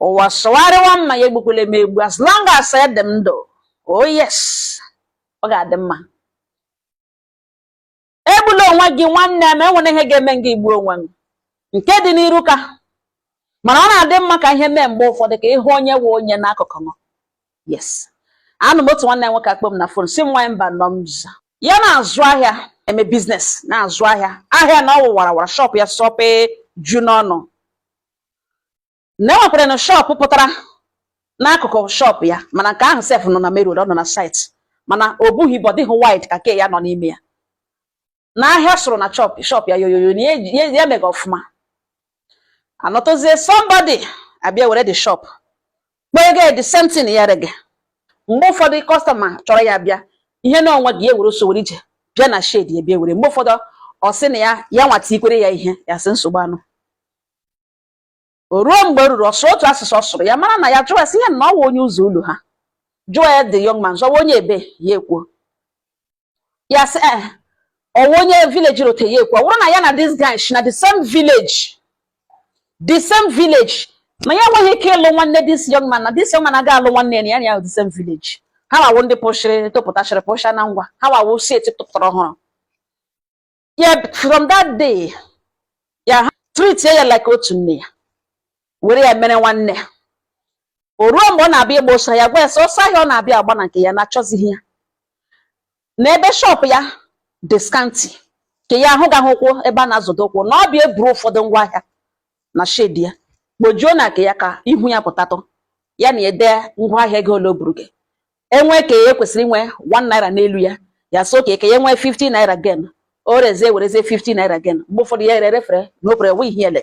Ụwa sụgharịwa mma ya, egbukwala m egbu. As long as ede m ndụ, oh yes, ọ ga-adị mma. Egbula onwe gị, nwanne m. Enwere ihe ga-eme gị igbu onwe gị nke dị n'iru ka mana ọ na-adị mma ka ihe mee mgbe ụfọdụ ka ịhụ onye nwe onye n'akụkụ m. Yes, anụ m otu nwanne m nwoke akpọ m na phone, si m, "Nwanyị mba nọ m za." Ya na-azụ ahịa, eme business, na-azụ ahịa, ahịa na ọwụ warawara, shop ya sọpe ju n'ọnụ. Na enwekwara na shop pụtara n'akụkụ shop ya, mana nke ahụ sef nọ na main road, ọ nọ na site, mana o bughị ibu, ọ dịghị wide ka ke ya nọ n'ime ya. Na ahịa sụrụ na shop ya yoyoyo, na ya mega ọfụma. Anọtụzie, somebody abịa were the shop kpọọ ego the same thing ya rege. Mgbe ụfọdụ customer chọrọ ya bịa ihe na onwe gị, ya were so were ije bịa na shed ya bịa were. Mgbe ụfọdụ ọ sị na ya ya nwata ikwere ya ihe ya sị nsogbu anụ. O ruo mgbe o ruru ọsụ otu asụsụ ọ sụrụ ya mara na ya, jụọ ya sị ihe na ọ wụ onye ụzọ ụlọ ha. Jụọ ya, the young man, zọwa onye ebe, ya ekwuo. Ya sị ee, ọwụ onye village rote, ya ekwuo. Ọ bụrụ na ya na this guy shi na the same village, the same village, na ya enweghị ike ịlụ nwanne this young man, na this young man aga alụ nwanne ya, na ya na ya the same village. Ha wawo ndị pụshịrị tụpụtachịrị pụsha na ngwa, ha wawo set tụpụtara ọhụrụ ya. From that day, ya treat ya like otu nne ya, were ya mere nwanne. O ruo mgbe ọ na-abịa ịgba ọsọ, ya gwa ya sị ọsọ ahịa ọ na-abịa agba na nke ya na-achọzighị ya, na ebe shop ya dị scanty, ka ya ahụgaghị ụkwụ ebe a na-azọdo ụkwụ, na ọ bịa eburu ụfọdụ ngwaahịa na shed ya kpojuo na nke ya ka ihu ya pụtatụ ya na ede ngwaahịa ego ole o buru gị enwe, ka ya kwesịrị inwe 1 naira n'elu ya. Ya sị oke, ka ya nwee 50 naira gain, o rezie, werezie 50 naira gain. Mgbe ụfọdụ ya ere refere na o pere ihe ele.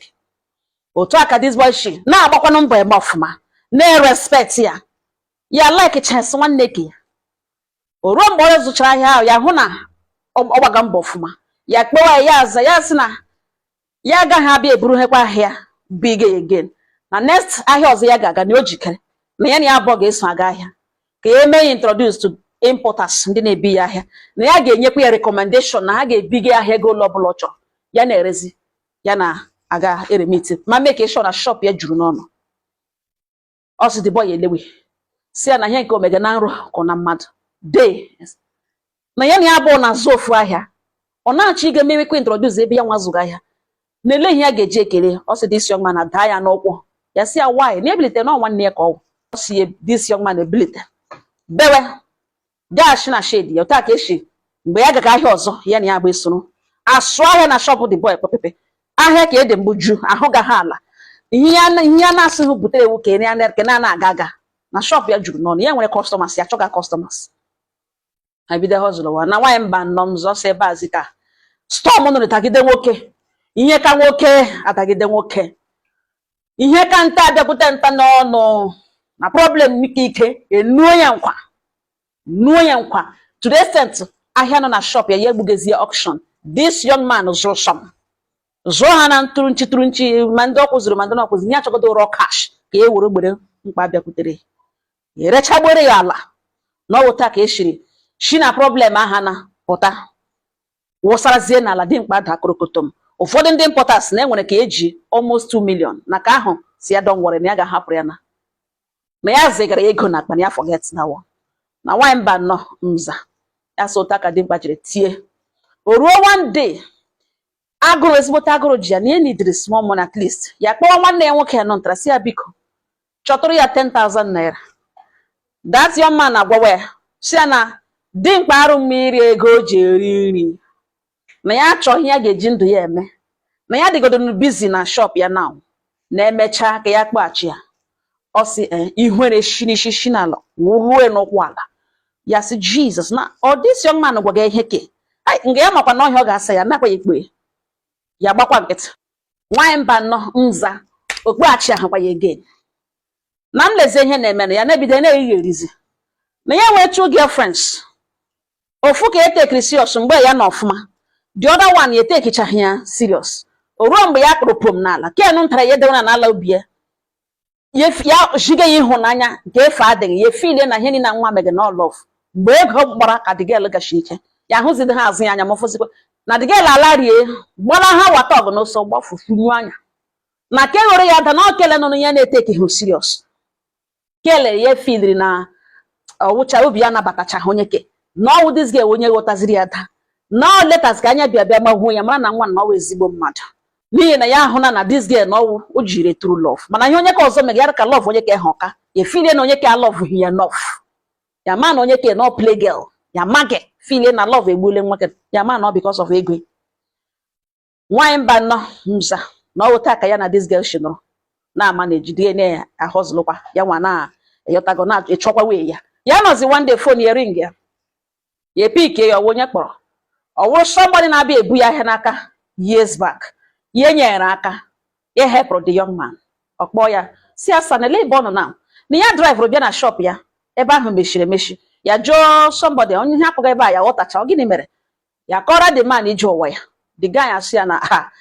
Otu a ka this boy shi na-agbakwanụ mbọ eme ọfụma, na-erespect ya, ya like chance nwanne ke ya. O ruo mgbe ọ zụchara ahịa ahụ, ya hụ na ọ gbaga mbọ ọfụma, ya kpewa ya, ya aza ya sị na ya agaghị abịa eburughekwa ahịa big again, na next ahịa ọzọ ya ga-aga na o jikere na ya na ya abụọ ga-eso aga ahịa, ka ya eme ya introduce to importers ndị na-ebi ya ahịa, na ya ga-enyekwa ya recommendation na ha ga-ebiga ya ahịa ego ụlọ ọbụla ọ chọrọ ya na-erezi, ya na-aga eremiti ma mee ka sure na shop ya juru n'ọnụ. Ọ sị the boy elewe si ya na ihe nke omega na nrọ kọ na mmadụ dee na ya na ya abụọ na-azụ ofu ahịa, ọ na-achọ ịga emewekwa introduce ebe ya nwa zụrụ ahịa na ele ihe ya ga-eji ekele. Ọ sị this young man daa ya n'ụkwụ. Ya sị ya why na ebilite na ọ nwanne ya ka ọ wụ. Ọ sị ya this young man ebilite bewe gaghachi na shed ya. Otu a ka esi mgbe ya gaga ahịa ọzọ, ya na ya agba esoro asụ ahịa na shop the boy kpepepe ahịa ka ede mgbu ju ahụ gaghị ala. Ihe ya na-asịghị butere ewu ka ya ka na na-aga aga na shop ya juru n'ọnụ, ya nwere customers, ya chọga customers. Ha bido hustle wa na nwaanyị mba nnọọ m zọ si ebe a zi ka storm nụrụ tagide nwoke, ihe ka nwoke atagide nwoke, ihe ka nta abịakwute nta n'ọnụ na problem ike ike enuo ya nkwa, nuo ya nkwa to the extent ahịa nọ na shop ya, ya egbugezie auction. This young man zụrụ some, zụọ ha na ntụrụ nchi tụrụ nchi, ma ndị ọ kwụziri ma ndị na ọkwụziri ya, achọgodo raw cash ka e were gbere mkpa bịakwutere ya, erechagbere ya ala. Na ọ wụta ka eshiri shi na problem aha na pụta wụsarazie n'ala dị mkpa dakorokotom. Ụfọdụ ndị importers na enwere ka eji almost 2 million na ka ahụ si ya don worry, na ya ga-ahapụrụ ya, na ya zigara ya ego na akpa, na ya forget na one na nwaanyị mba nọ nza ya so ụta ka dimkpa jiri tie. O ruo one day, agụrụ, ezigbote agụrụ ji ya, na ya nidiri small money at least. Ya kpọọ nwanne ya nwoke nọ ntara, si ya biko chọtụrụ ya 10,000 naira. That young man agwawa ya, si ya na dimkpa arụ mmiri ego o ji eri nri, na ya achọghị ya ga-eji ndụ ya eme, na ya dịgodo busy na shop ya now, na emechaa ka ya kpọghachi ya. Ọ sị ihere shi n'isi shi n'ala wụruo n'ụkwụ ala. Ya sị Jesus, na ọ this young man gwaga ihe ke. Ai, nga ya makwa na ọhịa ọ ga-asa ya nakwa ya ikpe ya gbakwa nkịtị. Nwaanyị mba nọ nza okpughachi ahụkwa ya again na nlezi ihe na-eme na ya na-ebido na-erighị erizi, na ya nwee two girlfriends. Ofu ka etekiri serious mgbe ya nọ ọfụma, the other one ya etekichaghị ya serious. O ruo mgbe ya kpụrụ pom n'ala ken ntara ya edewe na n'ala obi ya, ya jiga ya ịhụnanya nke efe adịghị ya efilie na ihe niile nwa mege na love. Mgbe ego gbara ka the girl gachi ike ya ahụzidi ha azụ ya anya, ma ọfụzikwa na the girl ala rie gbara ha wata ọgụ n'ọsọ gbafufu anya. Na ke ghọrọ ya ada na ọ kele nụrụ ya na-eteki hụ serious. Kele ya filiri na ọwụcha obi ya nabatachaghị onye ke na ọwụ this girl, onye ghọtaziri ya da na ọ letas ka anya bịa bịa gbaghuo ya, mara na nwa na ọwụ ezigbo mmadụ, n'ihi na ya ahụla na this girl na ọwụ o jiri true love. Mana ihe onye ka ọzọ mere ya ka love onye ka ha ọka ya filie na onye ka love ya enough, ya ma na onye ka na play girl ya maghị filie na love egbuole nwa ya, ma na ọ because of ego. Nwaanyị mba nọ nza na ọ wụta ka ya na this girl shi nụrụ na-ama na ejide na-ahọzụlụkwa ya nwa na-eyọtago na-echọkwa wee ya. Ya nọzi one day, phone ya ring, ya ya epike ya, ọwụ onye kpọrọ, ọ wụrụ somebody na-abịa ebu ya ahịa n'aka years back ya nyere aka ya helpụrụ the young man. Ọ kpọọ ya si asa na ele ebe ọ nọ na na ya drive bịa na shop ya, ebe ahụ mechiri emechi. Ya jụọ somebody onye ihe akpọga ebe a, ya ghọtacha ọ gịnị mere. Ya kọrọ the man ije ụwa ya. The guy asị ya na ha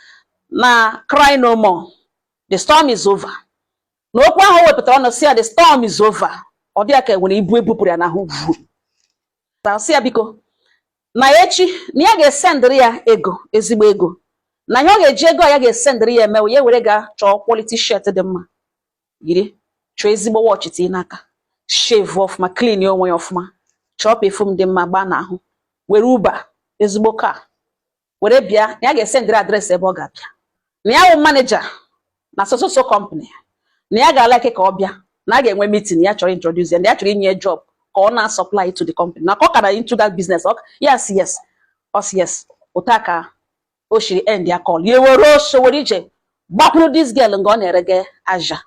na cry no more, the storm is over. Na okwu ahụ o wepụtara ọnụ si ya the storm is over, ọ dị ya ka enwere ibu ebupụrụ ya n'ahụ vu. Sị ya biko, na echi na ya ga-esendịrị ya ego, ezigbo ego, na ihe ọ ga-eji ego a ya ga-esendịrị ya emewe ya were ga chọọ quality shirt dị mma yiri, chọọ ezigbo watch tinye n'aka, shave ọfụma, clean ya onwe ya ọfụma, chọọ perfume dị mma gbaa n'ahụ, were Uber ezigbo car were bịa, na ya ga-esendịrị address ebe ọ ga-abịa, na ya wụ manager na so so so company, na ya ga-alike ka ọ bịa, na a ga-enwe meeting, ya chọrọ introduce ya, na ya chọrọ inye job ka ọ na-supply to the company, na ka ọ kara into that business. Yes, yes, ọ sị yes. Ụta ka o shiri end ya call, ya were ọsọ were ije gbakwuru this girl nga ọ na-erege aja,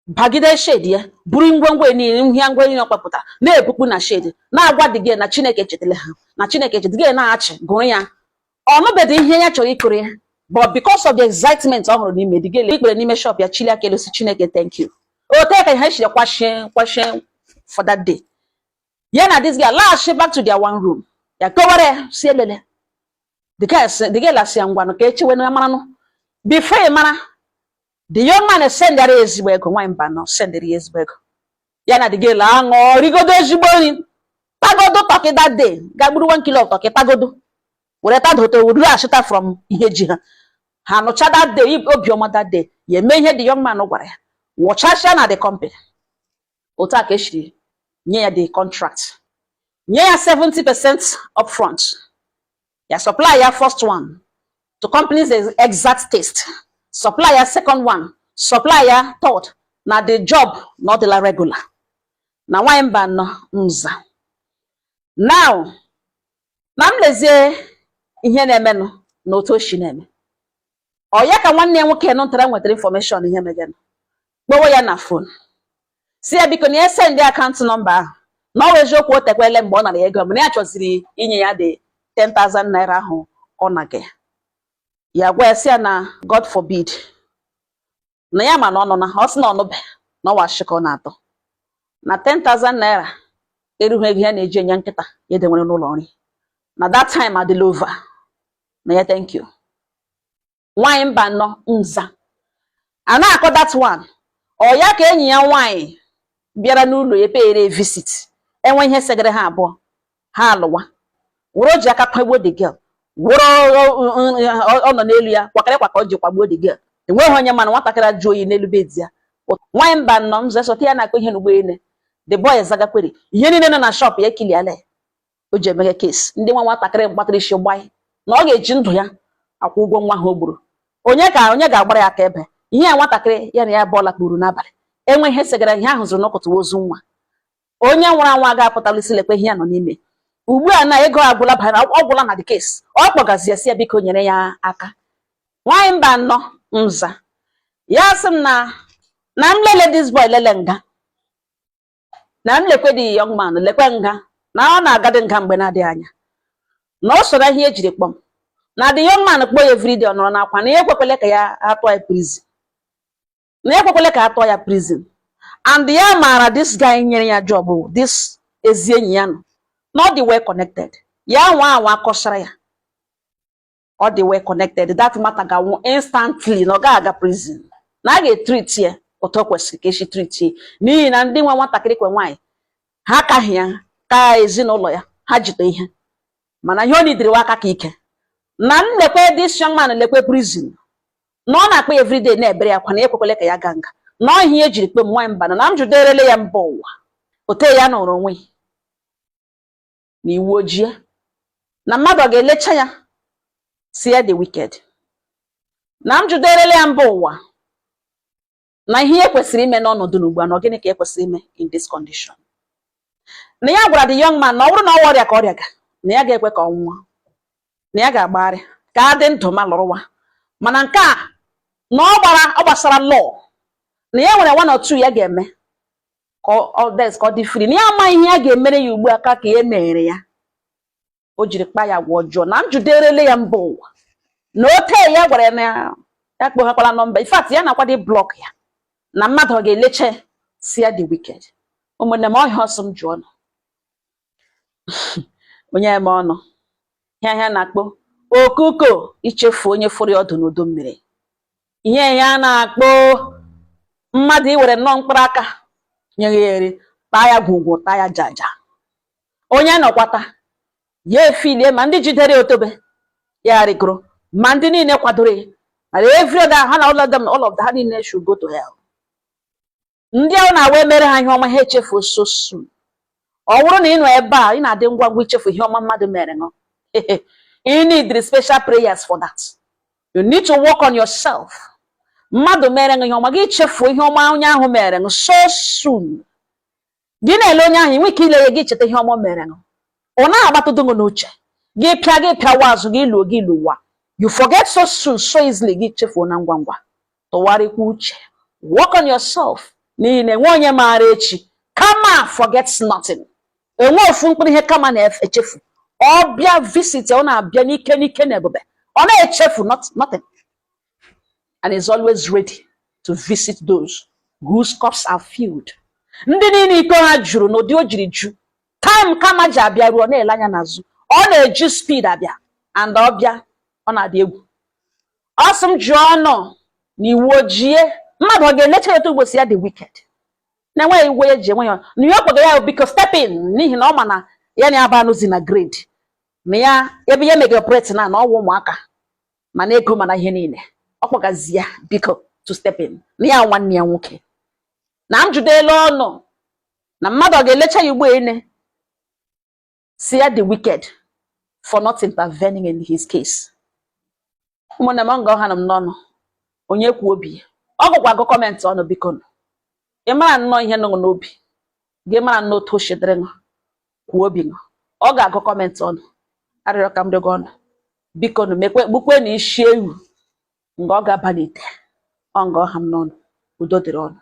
bagide shed ya, buru ngwongwo niile, ihe ngwa niile ọ kpapụtara na-ebukpu na shed, na-agwa the girl na Chineke chetara ha, na Chineke chetara. The girl na-achị gụrụ ya, ọ nụbeghị ihe ya chọrọ ịkụrụ ya, but because of the excitement ọ hụrụ n'ime the girl, ikpere n'ime shop ya, chili aka elu, si Chineke thank you. Ote ka ha shiri kwashie kwashie for that day. Ya na this girl laghachi back to their one room, ya kọwara ya si elele. The girl the girl asị ya ngwanụ ka echewe na maranụ. Before ị mara, the young man sendara ya ezigbo ego. Nwaanyị mba nọ sendara ya ezigbo ego, ya na the girl aṅụọ, rigodo ezigbo nri, tagodo turkey that day, ga gburu 1 kilo of turkey, tagodo were tadote wuru achịta from ihe ji ha. Ha nụcha that day, obiọma that day, ya eme ihe the young man gwara ya, wọchasịa na the company. Otu a ka esiri nye ya the contract, nye ya 70% upfront, ya supply ya first one to company's exact taste, supply ya second one, supply ya third, na the job na ọ dịla regular. Na nwanyị mba nọ nza now na m lezie ihe na-emenụ na otu o si na-eme. Ọ ya ka nwanne ya nwoke nụtara nwetara information ihe megenụ, kpọwa ya na phone, si ya biko na ya send account number ahụ, na ọ bụ eziokwu o tekwele mgbe ọ nara ya ego, mana ya chọziri inye ya the 10,000 naira ahụ ọ naga ya. Ya gwa ya si ya na God forbid, na ya ma na ọ nọ na ọ sị na ọ nụbe na ọ washi ka ọ na-atọ na 10,000 naira erughị ego ya na-eji enye nkịta ya edenwere n'ụlọ nri na that time adịla over, na ya thank you. Nwaanyị mba nọ nza a na-akọ that one. Ọ ya ka enyi ya nwaanyị bịara n'ụlọ ya pere visit, enwe ihe segere ha abụọ, ha alụwa, were o ji aka kwagbuo the girl, were ọ nọ n'elu ya kwakịrị kwaka o ji kwagbuo the girl. Enweghị onye mana nwatakịrị ajụ oyi n'elu bed ya. Nwaanyị mba nọ nza sọta ya na-akọ ihe n'ụgbọelu. The boy zagakwere ihe niile nọ na shop ya ekiliala ya, o ji emeghe case. Ndị nwa nwatakịrị gbatara isi gbaị na ọ ga-eji ndụ ya akwụ ụgwọ nwa ha o gburu. Onye ka onye ga-agbara ya aka ebe ihe ya nwatakịrị ya na ya bọọla kpuru n'abalị, enwe ihe segara ihe ahụ zụrụ n'ụkụtụ ozu nwa onye nwụrụ anwụ aga apụtala isi lekwe ihe ya nọ n'ime ugbu a na ego agwụla bara ọ gwụla na the case. Ọ kpọgazi ya si ya biko nyere ya aka. Nwaanyị mba nọ nza ya sị m na m lele this boy, lele nga na m lekwe the young man, lekwe nga na ọ na-agadị nga mgbe na-adịghị anya, na ọ soro ihe ejiri kpọm na the young man kpọọ ya everyday, ọ nọrọ n'akwa, na ya ekwekwele ka ya atụọ ya prison, na ya ekwekwele ka atụọ ya prison. And ya maara this guy nyere ya job bụ this ezi enyi ya nọ na ọ dị well connected. Ya nwa anwa akọsara ya ọ dị well connected, that matter ga-anwụ instantly, na ọ gaghị aga prison, na a ga-etreat ya otu o kwesịrị ka esi treat ya, n'ihi na ndị nwe nwatakịrị kwe nwaanyị ha akaghị ya ka ezinụlọ ya ha jite ihe, mana ihe ọ nidiri aka ka ike na nlekwe this young man lekwe prison. Na ọ na-akpọ ya everyday, na-ebere ya akwa na ekwekwele ka ya gaa nga, na ọ ihe ejiri kpe m nwaanyị mba na m juderele ya mba ụwa ote ya nọrọ onwe ya na iwu ojii, na mmadụ ọ ga-elecha ya si ya the wicked, na m juderele ya mba ụwa na ihe e kwesịrị ime n'ọnọdụ n'ugbu a, na ọ gịnị ka e kwesịrị ime in this condition. Na ya gwara the young man na ọ bụrụ na ọ ọrịa ka ọrịa ga na ya ga-ekwe ka ọ nwụọ, na ya ga-agbagharị ka a dị ndụ ma lụrụwa, mana nke a na ọ gbara ọ gbasara law, na ya nwere one or two ya ga-eme ka ọ des ka ọ dị free, na ya ama ihe ya ga-emere ya ugbu a ka ya mere ya o jiri kpa ya agwa ọjọọ. Na m juderele ya mba ụwa na ote ya gwara ya na ya kpoghakwala nọmba. In fact, ya na-akwado block ya, na mmadụ ọ ga-eleche si ya the wicked. Ụmụnne m, ọhịa ọsọ m jụọ nọ onye eme ọnụ ihe ihe na-akpọ okuko ichefu onye fụrụ ya ọdụ n'udu mmiri, ihe ya na-akpọ mmadụ iwere nnọọ mkpụrụ aka nyere ya eri, taa ya gwugwu, taa ya jaja, onye nọkwata ya efilie, ma ndị jidere otobe ya rịgoro, ma ndị niile kwadoro ya, and every other ha na all of them, all of them, ha niile should go to hell. Ndị ahụ na-awa emere ha ihe ọma, ha echefuo so soon. Ọ bụrụ na ị nọ ebe a, ị na-adị ngwa ngwa ichefu ihe ọma mmadụ mere ṅụ, you need special prayers for that. You need to work on yourself. Mmadụ mere ṅụ ihe ọma, gị chefuo ihe ọma onye ahụ mere ṅụ so soon. Gị na-ele onye ahụ, inwe ike ile ya, gị cheta ihe ọma o mere ṅụ, ọ na-agbatụdụ gị n'uche, gị pịa, gị pịawa azụ, gị luo, gị lụwa. You forget so soon, so easily. Gị chefuo na ngwa ngwa. Tụgharịkwa uche, work on yourself, n'ihi na enwe onye maara echi. Karma forgets nothing. Enwe ofu mkpụrụ ihe karma na-echefu. Ọ bịa visit, ọ na-abịa n'ike n'ike na ebube, ọ na-echefu nothing and is always ready to visit those whose cups are filled. Ndị niile iko ha juru n'ụdị o jiri ju. Time karma ji abịa ruo, na-ele anya n'azụ, ọ na-eji speed abịa, and ọ bịa, ọ na-adị egwu. Ọ sị m jụọ ọnụ na iwu ojie, mmadụ ọ ga-elecha ya otu ugbo si ya the wicked, na-enweghị iwe ya ji enwe ya na ihe ọ kpọga ya biko step in, n'ihi na ọ ma na ya na aba anụzi na grade na ya ebe ya mega operate na ọwụ ụmụaka, mana ego, mana ihe niile ọ kpọgazi ya biko to step in, na ya nwanne ya nwoke. Na m jidela ọnụ na mmadụ ọ ga-elecha ya ugbo ene si ya the wicked for not intervening in his case. Ụmụnne m, ọ nga ọha nọ m n'ọnụ. Onye kwuo obi ya, ọ gụkwa agụ comment ọnụ. Biko nụ, ị mara nnọọ ihe nọ n'obi gị, mara nnọọ otu o si dịrị ṅụ, kwuo obi ṅụ. Ọ ga-agụ comment ọnụ. Arịrịọ ka m rịọgo ọnụ, biko nụ, mekwe gbukwe na isi ewu nga ọ ga-aba n'ite. Ọ nga ọha m n'ọnụ. Udo dịrị ọnụ.